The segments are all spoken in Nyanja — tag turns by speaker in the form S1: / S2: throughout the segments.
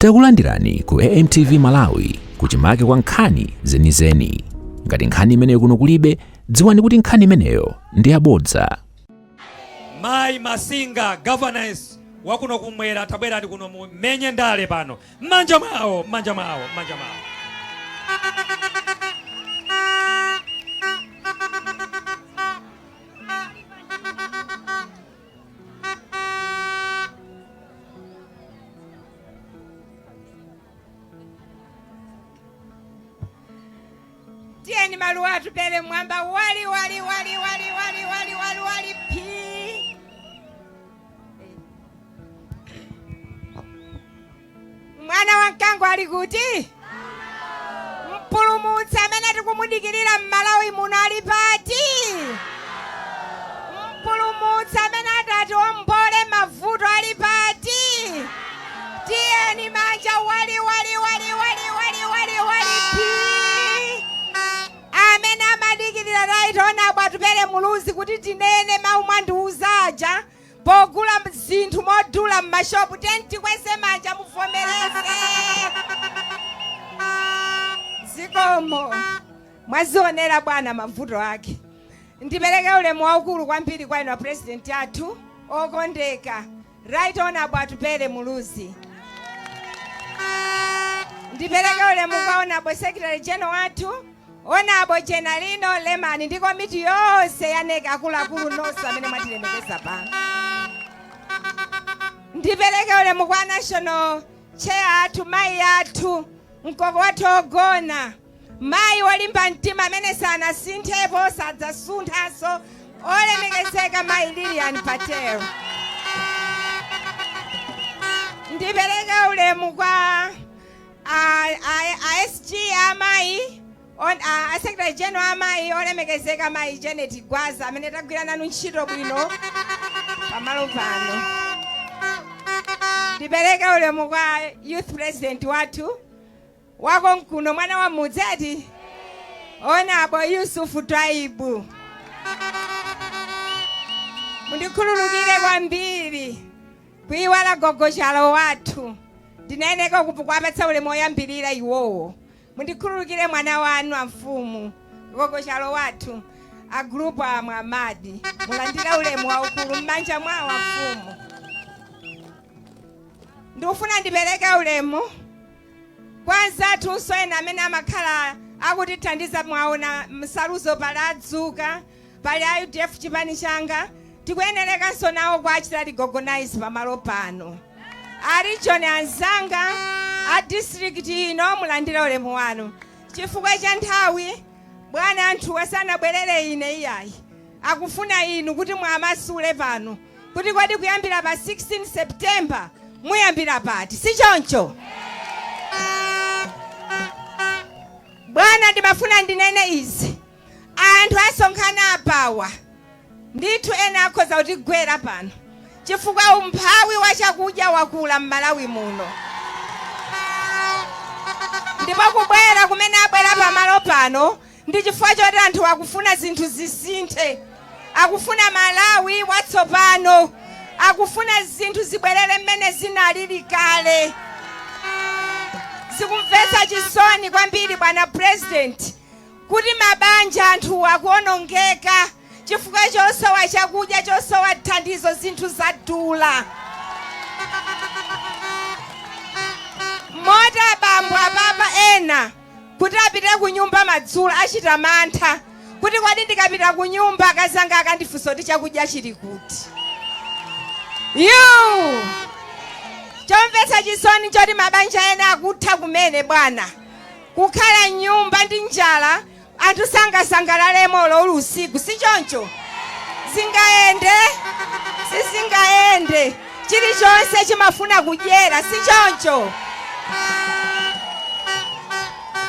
S1: Takulandirani ku AMTV Malawi kuchimake kwa nkhani zenizeni. Ngati nkhani imeneyo kuno kulibe, dziwani kuti nkhani imeneyo ndi yabodza.
S2: Mayi Masinga, governance wakuno kumwera, tabwerani kuno mumenye ndale pano. M'manja mwawo, m'manja mwawo, m'manja mwawo.
S3: Tiyeni maluwa Atupele mwamba wali wali wali wali wali wali wali wali pi. Mwana wa mkango ali kuti? Mpulumutsi amene tikumudikirira m'Malawi muno ali pati? Mpulumutsi amene atatiwombole mavuto ali pati? Tiyeni manja wali wali wali wali wali wali wali pi. Amene amadikirira Right Honorable Atupele Muluzi kuti tinene mawu mwandiuza aja pogula zinthu modula m'mashopu, tiyeni tikweze manja muvomereze. Zikomo. Mwazionera bwana mavuto ake. Ndipereke ulemu waukulu kwambiri kwa inu a president athu okondeka, Right Honorable Atupele Muluzi. Ndipereke ulemu kwa Honorable Secretary General wathu, Honorable Jenalino Lemani, ndi komiti yonse ya NEC, akuluakulu nonse amene mwatilemekeza pano. Ndipereke ulemu kwa National Chair athu, mayi athu, mkoko wathu ogona, mayi wolimba mtima amene sanasinthepo, sadzasunthanso, olemekezeka mayi Lilian Patel. Ndipereke ulemu kwa a SG amayi, a Secretary General amayi, olemekezeka mayi Janet Gwaza, amene tagwira nanu ntchito bwino pamalo pano. Ndipereke ulemu kwa Youth President wathu wakonkuno, mwana wa mudzeti, Honorable Yusufu Twaibu. Mundikhululukire kwambiri kuiwala gogochalo wathu, ndinayeneka kuwapatsa ulemu oyambirira iwowo. Mundikhululukire mwana wanu amfumu, gogochalo wathu, a group a Mwamadi, mulandire ulemu waukulu m'manja mwawo amfumu. Ndikufuna ndipereke ulemu kwa anzathunso ena amene amakhala akutithandiza. Mwaona msaluzo, pali adzuka, pali a UDF chipani changa, tikuyenerekanso nawo kuachita recognize pamalo pano. A region anzanga, a district ino, mulandire ulemu wanu. Chifukwa cha nthawi, bwana, anthu asanabwerere ine iyayi, akufuna inu kuti mwamasule pano kuti kodi kuyambira pa 16 September muyambira pati, si choncho bwana? Ndimafuna ndinene izi: anthu asonkhana apawa ndithu, ena akhoza kutigwera pano chifukwa umphawi wa chakudya wakula m'Malawi muno, ndipo kubwera kumene abwera pamalo pano ndi chifukwa choti anthu akufuna zinthu zisinthe, akufuna Malawi watsopano, akufuna zinthu zibwerere mmene zinalili kale. Zikumvetsa chisoni kwambiri, bwana President, kuti mabanja anthu akuonongeka chifukwa chosowa chakudya, chosowa thandizo. Zinthu zadula moti abambo apapa ena kuti apite ku nyumba madzulo achita mantha kuti kodi ndikapita ku nyumba akazanga akandifunsa kuti chakudya chili kuti? Yu, chomvetsa chisoni choti mabanja ena akutha kumene, bwana, kukhala mnyumba ndi njala. Anthu sangasangalalemo olo uli usiku, si choncho? Zingayende? Sizingayende. Chilichonse chimafuna kudyera, si choncho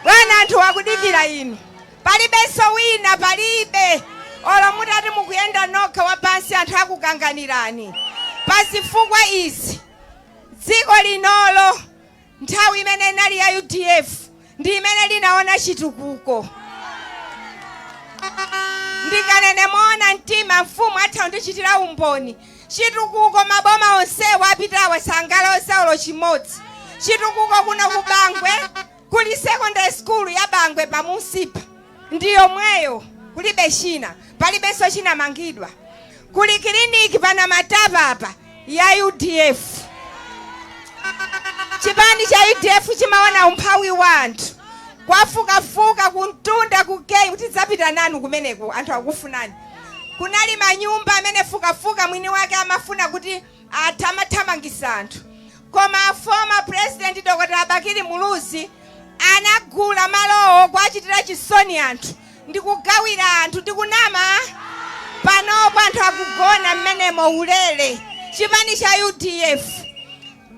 S3: bwana? Anthu akudikira inu, palibenso wina, palibe. Olo mutati mukuyenda nokha wapansi, anthu akukanganirani pa zifukwa izi. Dziko linolo nthawi imene inali ya UDF ndi imene linaona chitukuko. Ndikanene moona mtima, mfumu atha kundichitira umboni, chitukuko maboma onsewo apitawa sangaloze olo chimodzi. Chitukuko kuno ku Bangwe, kuli secondary school ya Bangwe pamunsipa, ndiyomweyo, kulibe china, palibenso chinamangidwa. Kuli kiliniki pana Matapa apa ya UDF. Chipani cha UDF chimaona umphawi wa anthu. Kwafukafuka kuntunda kukei kuti tidzapita nanu kumeneko, anthu akufunani. Kunali manyumba amene fukafuka mwini wake amafuna kuti athamathamangisa anthu, koma former President Dr Bakili Muluzi anagula malowo kuachitira chisoni anthu ndikugawira anthu. Ndikunama? Panopo anthu akugona mmenemo ulere, chipani cha UDF.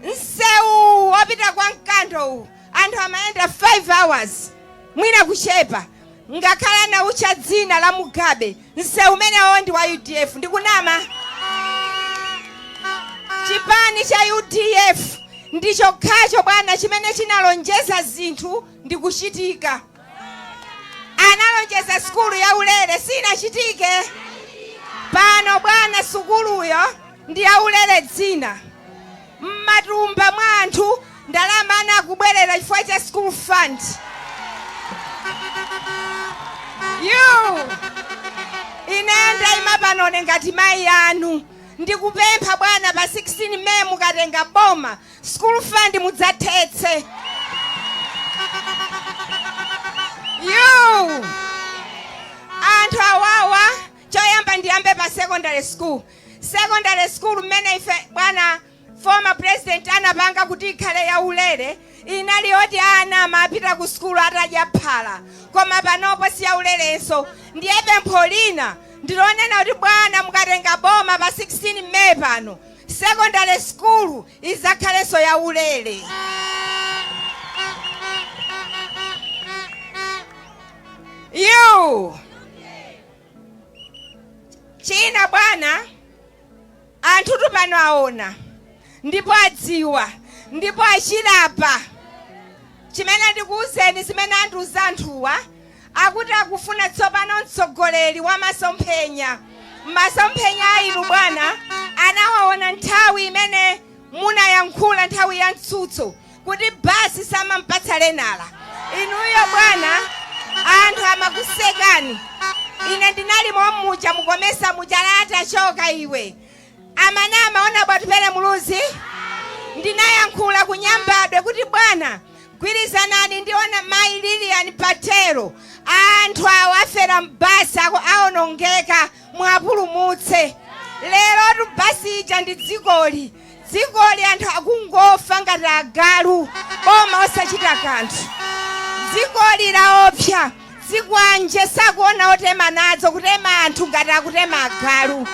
S3: Msewu wopita kwa Mkando uwu, anthu amayenda 5 hours, mwina kuchepa, ngakhale anawutcha dzina la Mugabe. Msewu umenewo ndi wa UDF. Ndikunama? Chipani cha UDF ndi chokhacho, bwana, chimene chinalonjeza zinthu ndi kuchitika. Analonjeza sukulu ya ulere, sinachitike? Pano, bwana, sukuluyo ndi ya ulere dzina. Mmatumba mwa anthu ndalama anakubwerera chifukwa cha school fund. You, ineyo ndayima panone ngati mayi anu, ndikupempha, bwana, pa 16 Meyi mukatenga boma, school fund mudzathetse. You, anthu awawa, choyamba ndiyambe pa secondary school. Secondary school mmene ife, bwana, former president anapanga kuti ikhale yaulere, inali yoti ana amapita ku sukulu atadya phala, koma panopo si yaulerenso. Ndiye pempho lina ndilonena kuti, bwana, mukatenga boma pa 16 Meyi pano, secondary school izakhalenso yaulere. You, china, bwana, anthu pano aona ndipo adziwa ndipo achilapa. Chimene ndikuwuzeni, zimene andiuza anthuwa, akuti akufuna tsopano mtsogoleri wa masomphenya. Masomphenya a inu, bwana, anawaona nthawi imene munayankhula nthawi ya mtsutso kuti basi samampatsa lenala. Inuyo, bwana, anthu amakusekani. Ine ndinali mommuja mukomesa muja, atachoka iwe amene amaona Bwatupele Muluzi. Ndinayankhula kunyambadwe kuti, bwana, gwirizanani ndiona mayi Lilian Patero, anthu awo afera mbasi ako, aonongeka, mwapulumutse. Lero tu basi ija ndi dzikoli. Dzikoli anthu akungofa ngati agalu, boma osachita kanthu. Dzikoli laopsa, zikwanje sakuona otema nadzo, kutema anthu ngati akutema agalu.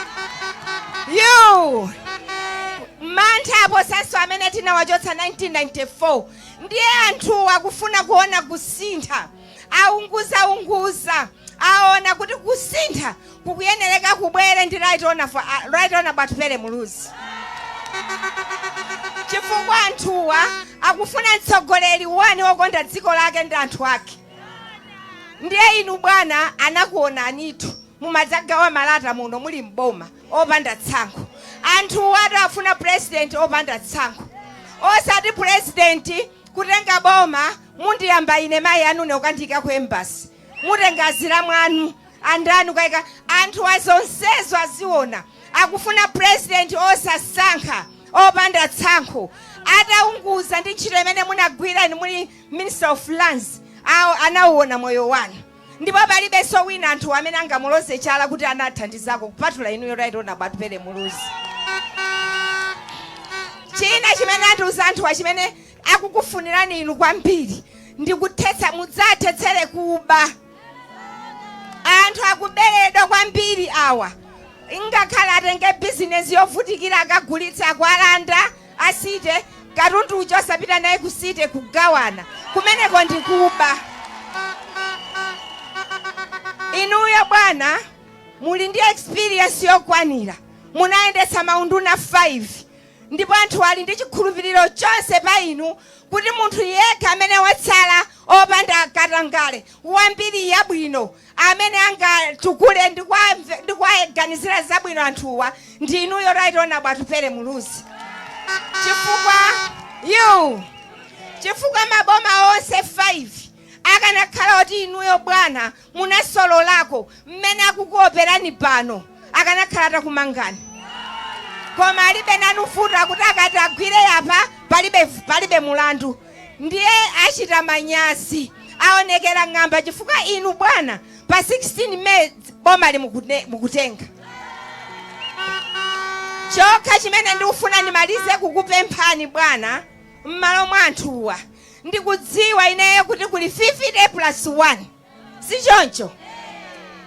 S3: You, mantha aposanso amene tinawachotsa 1994. Ndiye anthu akufuna kuona kusintha. Aunguzaunguza, aona kuti kusintha kukuyenereka kubwere ndi Right Honorable Atupele Muluzi, chifukwa anthuwa akufuna mtsogoleri wani wokonda dziko lake ndi anthu ake. Ndiye inu, bwana, anakuonanitu mumadzagawa malata muno muli mboma opanda tsankho. Anthuwa afuna president opanda tsankho, osati president kutenga boma, mundiyamba ine mayi anune ukandiyika ku embassy, mutenga azira mwanu andani ukayika. Anthu azonsezo aziona, akufuna president osasankha, opanda tsankho. Ataunguza ndi ntchito imene munagwira inu muli Minister of Lands, awo anauona moyo wanu, ndipo palibenso wina anthu amene angamuloze chala kuti anathandizako kupatula inuyo, Right Honorable Atupele Muluzi. China chimene andiuza anthuwa, chimene akukufunirani inu kwambiri, ndikuthetsa, mudzathetsere kuba. Anthu akuberedwa kwambiri awa, ngakhale atenge bizinesi yovutikira akagulitsa, akualanda asite katundu uja, osapita naye kusite kugawana, kumeneko ndikuba. Inuyo, bwana, muli ndi experience yokwanira, munayendetsa maunduna 5, ndipo anthu ali ndi chikhulupiriro chonse pa inu kuti munthu yekha amene watsala opanda katangale, wambiri yabwino, amene angatukule ndi kuwaganizira zabwino anthuwa, ndi inuyo, Right Honorable Atupele Muluzi, chifukwa you Chifukwa maboma onse 5 akanakhala kuti inuyo bwana munasololako mmene akukuoperani pano, akanakhala atakumangani. Koma alibe nanu vuto, kuti akati agwire apa palibe mulandu. Ndiye achita manyazi, aonekera ng'amba, chifukwa inu bwana pa 16 May boma mukutenga. Chokha chimene ndikufuna ndimalize kukupemphani bwana m'malo mwa anthuwa, ndikudziwa ineyo kuti kuli 50 plus 1, si choncho?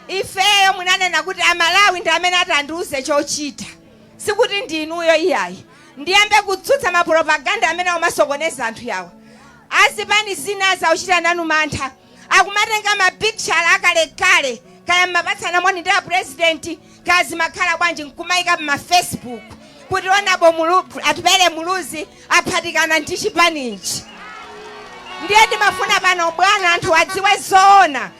S3: Ifeyo munanena kuti Amalawi ndi amene atandiuze chochita, sikuti ndi inuyo iyayi. Ndiyambe kutsutsa mapropaganda amene amasokoneza anthu yawa. Azipani zina zauchita nanu mantha, akumatenga mapicture akalekale, kaya mmapatsana moni ndi a president, kaya zimakhala bwanji, nkumayika pa Facebook kuti onabo Atupele Muluzi aphatikana ndi chipanichi. Ndiye ndimafuna pano bwana anthu adziwe zoona.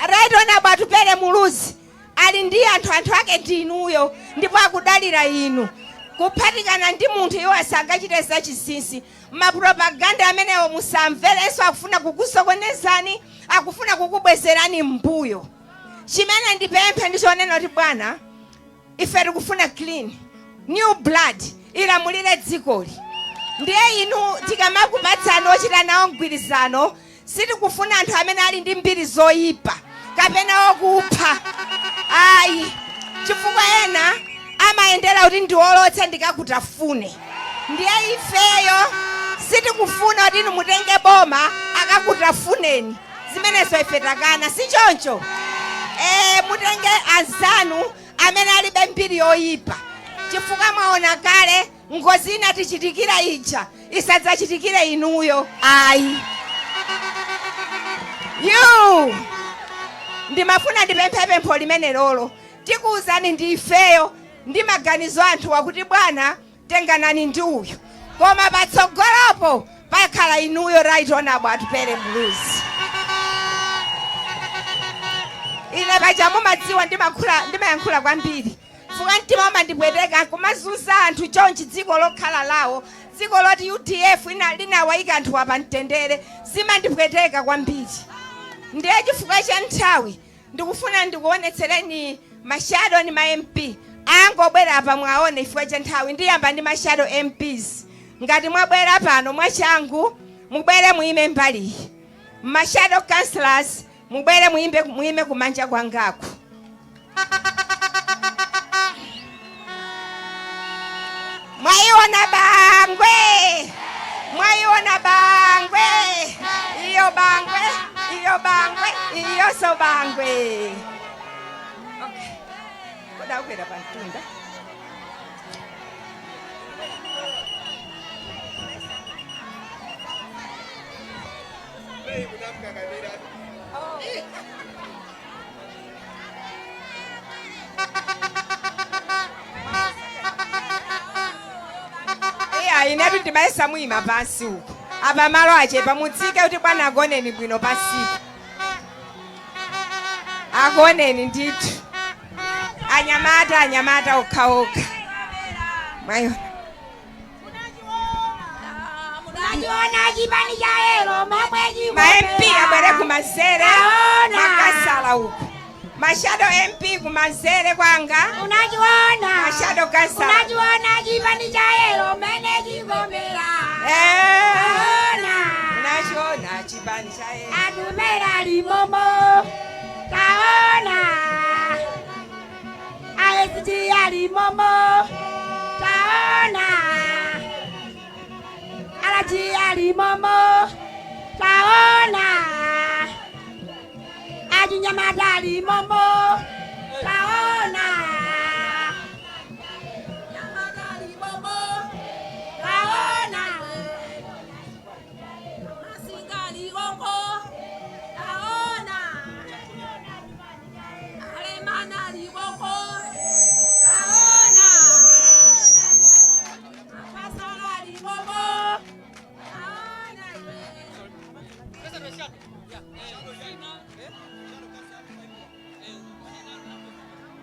S3: Right Honorable Atupele Muluzi ali ndi anthu, anthu ake ndi inuyo, ndipo akudalira inu. Kuphatikana ndi munthu iwo asangachite zachinsinsi. Mapropaganda amenewo musamverenso, akufuna kukusokonezani, akufuna kukubwezerani mbuyo. Chimene ndipemphe ndichonena kuti bwana, ife tikufuna clean new blood ilamulire dzikoli. Ndiye inu tikamakupatsani ochita nawo mgwirizano, sitikufuna anthu amene ali ndi mbiri zoyipa kapena okupha, ayi, chifukwa ena amayendera kuti ndiwolotse ndikakutafune. Ndiye ifeyo sitikufuna kuti inu mutenge boma akakutafuneni, zimenezo ife takana, si choncho? Mutenge anzanu amene alibe mbiri yoyipa, chifukwa mwaona kale ngozi ina tichitikira ija, isadzachitikire inuyo ayi. Yu ndimafuna ndipemphe pempho limene lolo tikuwuzani ndi ifeyo ndi maganizo anthu wakuti bwana tenganani ndi uyu, koma patsogolopo pakhala inuyo, Right Honorable Atupele Muluzi. Ine paja mumadziwa ndimayankhula kwambiri fuka mtima umandipweteka kumazunza anthu chonchi, dziko lokhala lawo, dziko loti UDF linawayika anthu apa mtendere, zimandipweteka kwambiri. Ndiye chifukwa cha nthawi ndikufuna ndikuonetsereni mashadow ni ma MP angobwera apa mwaone. Chifukwa cha nthawi ndiyamba ndi mashadow MPs. Ngati mwabwera pano mwachangu, mubwere muime mbaliyi. Mashadow councillors mubwere muimbe, muime kumanja kwangaku. Mwaiona Bangwe, mwaiona Bangwe, iyo Bangwe, iyo Bangwe, iyo so Bangwe. Okay. Koda kukwera pamtunda. Iya, inetu ndimayesa muyima pansi uku, apa malo achepa. Mutsike kuti bwana agoneni bwino pansipo, agoneni ndithu. Anyamata, anyamata okhaokha, mwayona.
S4: Unajiona chipani cha yellow momwe.
S3: Ma MP abwere kumanzere.
S4: Aona.
S3: Makasala uku, mashadow MP kumanzere kwanga.
S4: Unajiona.
S3: Mashadow councillor.
S4: Unajiona chipani cha yellow mene chikomera.
S3: Eh,
S4: Aona.
S3: Unachiona chipani cha yellow.
S4: Atumera limomo taona, ASG alimomo taona, Alaji alimomo taona, Ajinyamata alimomo taona, Nyamata alimomo taona, Masinga aliwongo taona, Alemana aliwongo taona, Mapasala aliwongo taona.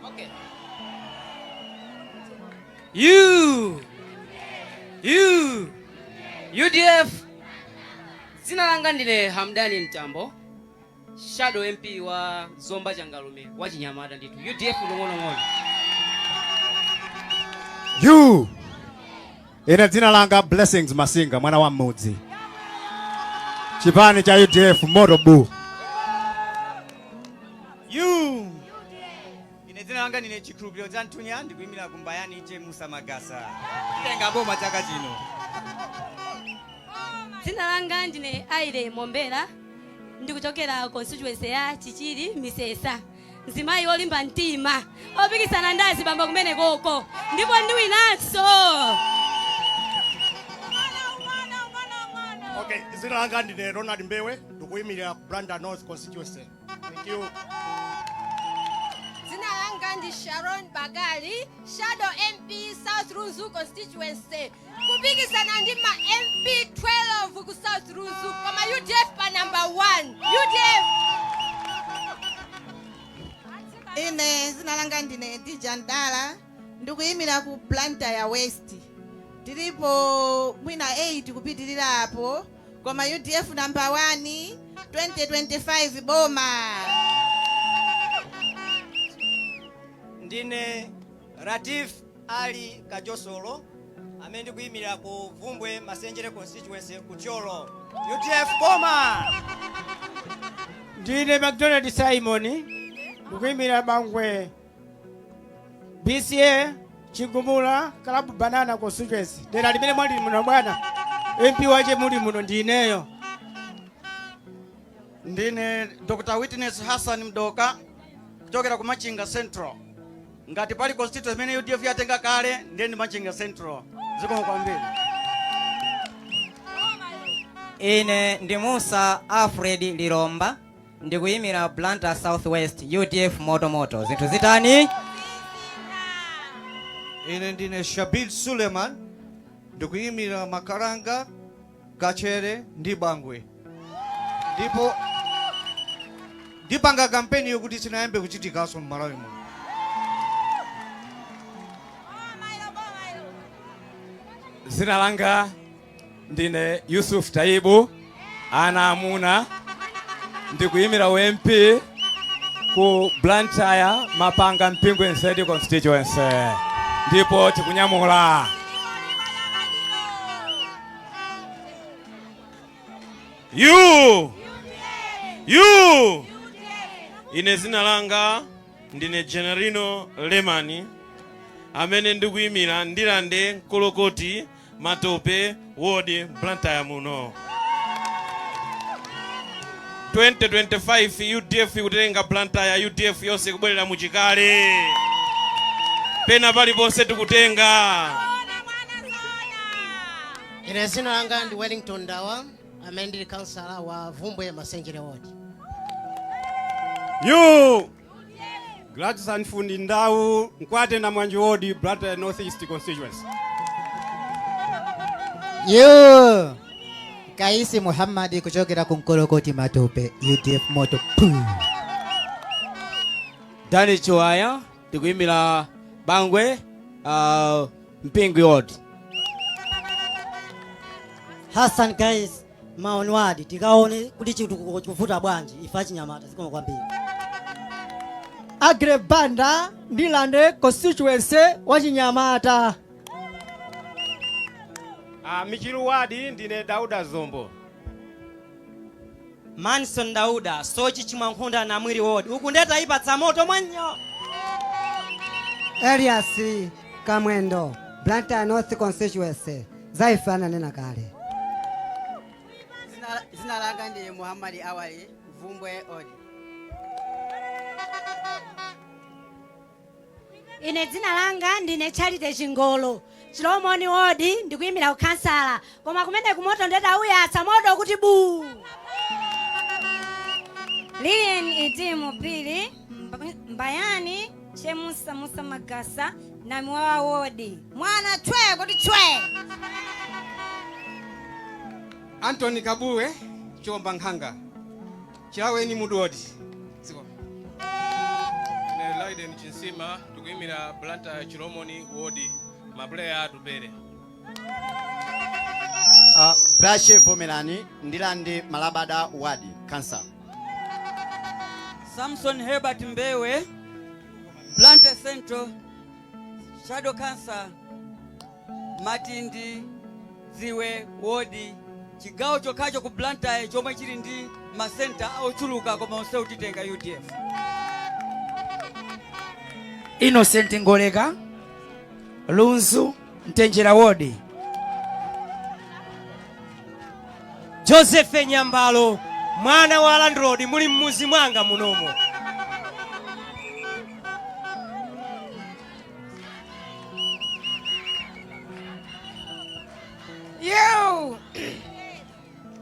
S5: Okay. U U UDF. Dzina langa ndine Hamdani Mtambo, shadow MP wa Zomba Changalume, wa Chinyamata ndithu, UDF long'onong'ono.
S6: You. Ine dzina langa Blessings Masinga, mwana wa mmudzi. Chipani cha UDF, moto bu.
S7: You. Ine dzina langa ndine Chikhulupiriro cha Nthunya, ndikuyimira kumbayani che Musa Magasa. Titenga boma chaka chino.
S8: Dzina langa ndine Aire Mombera, ndikuchokera constituency ya Chichiri Misesa, mzimayi wolimba mtima opikisana ndi azibambo kumene koko, ndipo ndiwinanso.
S9: Okay, dzina langa ndine Ronald Mbewe, ndikuyimirira Blantyre North constituency. Thank you.
S10: Dzina langa ndi Sharon Bagali, shadow MP South Lunzu constituency, kupikisana ndi ma MP 12 ku South Lunzu, koma UDF pa number 1, UDF.
S11: Ine zina langa ndine Dija Ndala, ndikuyimira ku Blantyre West. Tilipo mwina 8 kupitirira apo, koma UDF number 1 2025 boma.
S7: Ndine Ratif Ali Kajosolo, amene ndikuyimira ku Vumbwe Masenjere constituency ku Thyolo. UDF boma.
S12: Ndine McDonald Simon, ndikuyimira Bangwe BCA Chigumula Club Banana constituency, dera limene mwali muno bwana MP wache muli muno ndineyo.
S13: Ndine Dr. Witness Hassan Mdoka kuchokera ku Machinga Central. Ngati pali constituency imene UDF yatenga kale, ndiye ndi Machinga Central. Zikomo kwambiri.
S14: Ine ndi Musa Alfred Lilomba, ndikuyimira Blantyre South West, UDF motomoto. Zinthu zitani?
S15: Ine ndine Shabil Suleiman, ndikuyimira Makaranga, Kachere ndi Bangwe, ndipo ndipanga kampeni yokuti sinayambe kuchitikanso m'Malawi muno.
S16: Zina langa ndine Yusuf Taibu, ana amuna, ndikuyimira MP ku Blantyre Mapanga Mpingwe Nsedi constituency, ndipo tikunyamula.
S17: You! You! Ine zina langa ndine Generino Lemani, amene ndikuyimira Ndirande Nkolokoti Matope Ward Blantyre muno. 2025 UDF ikutenga Blantyre, UDF yonse kubwerera muchikale, pena paliponse tikutenga.
S18: Ine zina langa ndi Wellington Ndawa, amene ndili kansala wa Vumbwe Masenjere Ward.
S19: You! Gladys Anfundi Ndau, Nkwate na Mwanji Ward, Blantyre North East constituency.
S20: You! Kaisi Muhammad kuchokera ku Nkolokoti Matope, UDF moto. Puu.
S21: Dani Chiwaya, ndikuyimira Bangwe, Mpingwe Ward.
S22: Hassan Guys Maoni Ward, tikaone kuti chitukuko chikuvuta bwanji ife achinyamata. Zikomo kwambiri.
S23: Agre Banda, Ndirande constituency, wachinyamata.
S24: Michiru Ward, ndine Dauda Zombo.
S14: Manson Dauda, Soche Chimwankhunda na Mwiri Ward. Uku ndeta ipatsa moto mwanyo.
S25: Elias Kamwendo, Blantyre North constituency. Zaifana nena kale.
S26: Zina langa ndi Muhammad Awali, Vumbwe Odi.
S8: Ine dzina langa ndine Charity Chingolo, Chilomoni Ward, ndikuyimira kukhansala, koma kumene kumoto ndeta uyatsa moto kuti bu.
S27: Lilian Idimu Pili, Mbayani Chemusa Musa Magasa na Mwawa Ward.
S4: Mwana chwe kuti chwe.
S19: Anthony Kabuwe, Chomba Nkhanga, Chilaweni Mudu Ward. Ziko.
S28: Ine Laiden Chinsima, ndikuyimira Blantyre Chilomoni Ward, mapuleya atupere.
S1: Brashe Vomerani, Ndirande Malabada Ward Council.
S26: Samson Herbert Mbewe, Blantyre Central, Shadow Council, Matindi, Dziwe, Wodi, chigawo chokhacho ku Blantyre chomwe chili ndi masenta ochuluka koma onse utitenga UDF.
S2: Innocent Ngoleka, Lunzu, Mtenjera Ward.
S3: Joseph Nyambalo, mwana wa landlord, muli mmuzi mwanga munomo.
S4: Yo!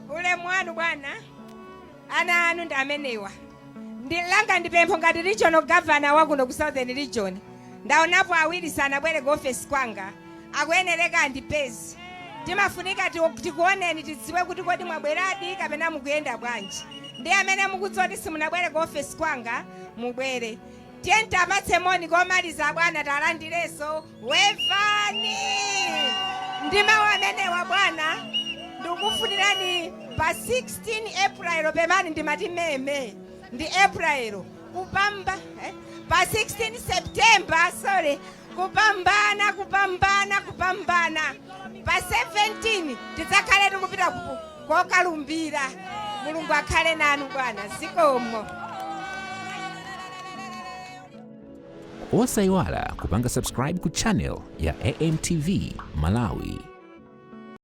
S4: Ulemu wanu bwana, ana anu ndi amenewa. Ndilanga ndipempho ngati regional governor wakuno ku Southern Region. Ndaonapo awiri sanabwere ku office kwanga, akuyenereka andipezi. Timafunika tikuoneni, tidziwe kuti kodi mwabweradi kapena mukuyenda bwanji. Ndi amene mukudziwa kuti simunabwere ku office kwanga, mubwere. Tiye tapatse moni komaliza bwana, talandireso wevani. Ndi mawu amenewa bwana, ndikufunirani pa 16 April, pemani ndimati meme ndi April, kupamba pa 16 September, sorry, kupambana, kupambana, kupambana. Pa 17 tidzakhale tikupita kokalumbira. Mulungu akhale nanu bwana, zikomo.
S5: Osayiwala kupanga subscribe ku channel ya AMTV Malawi.